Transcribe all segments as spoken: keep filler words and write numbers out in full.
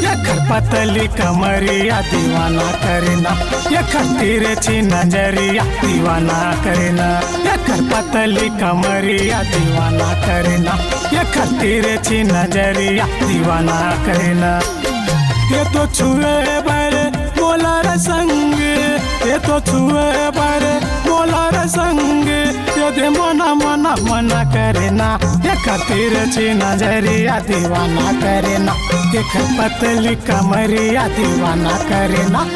एकर पतली कमरिया दीवाना करे ना, एकर तिरछी नजरिया दीवाना करे ना, एकर पतली कमरिया दीवाना करे ना, एकर तिरछी नजरिया दीवाना करे ना। ये तो छुए बर मोला रे संग, ये तो छुए बर मोला रे संग, ये दे मना, मना, मना करे ना, एकर तिरछी नजरिया दीवाना करे ना, एकर पतली कमरिया दीवाना करे ना।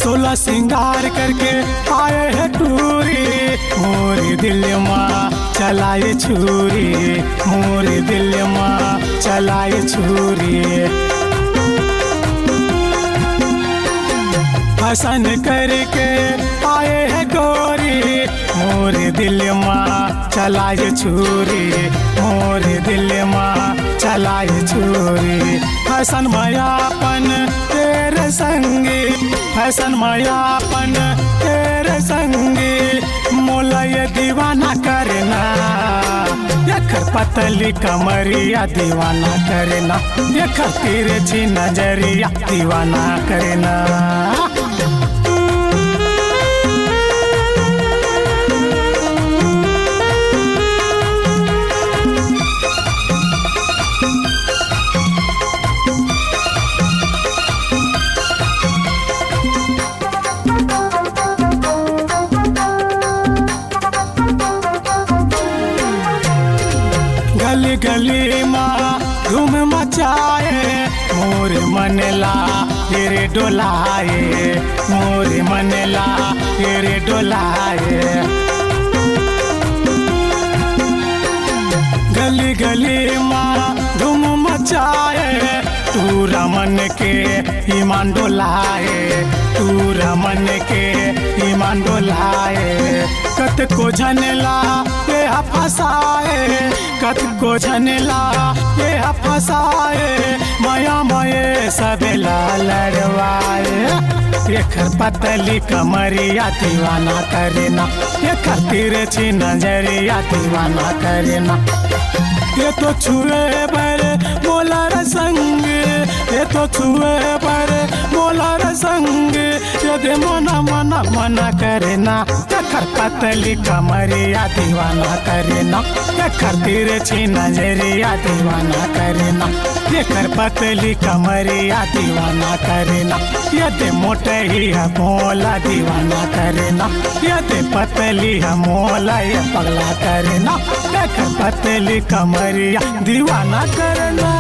सोलह श्रृंगार करके आए है टूरी, मोरे दिल मा चलाए छुरी, मोरे दिल मा चलाए छुरी। फैशन करके आए है गोरी, मोरे दिल मा चलाए छुरी, मोरे दिल मा चलाए छुरी। फैशन मा अपन तेरे संगी, फैशन मा अपन तेरे संगी, मोला ये दीवाना करे ना, एकर पतली कमरिया दीवाना करे ना, एकर तिरछी नजरिया दीवाना करे ना। गली गली मा धूम मचाए, मोर मन ला ये रे डोलाए, मोर मन ला ये रे डोलाए। गली गली मा धूम मचाए, टूरा मन के ईमान डोलाए, टूरा मन के ईमान डोलाए। कतको झन ला ये हा फसाए, कतको झन ला ये हा फसाए, मया मये सबे ला लड़वाए। एकर पतली कमरिया दीवाना करे ना, एकर तिरछी नजरिया दीवाना करे ना। ये तो छुए बर मोला रे संग, ये तो छुए बर मोला रे संग, ये दे मना मना मना करे ना। एकर पतली कमरिया दीवाना करे ना, एकर तिरछी नजरिया दीवाना करे ना, एकर पतली कमरिया दीवाना करे ना। ये दे मोटही हा मोला दीवाना करे ना, ये दे पतली हा मोला ये पगला करे ना, एकर पतली कमरिया दीवाना करे ना।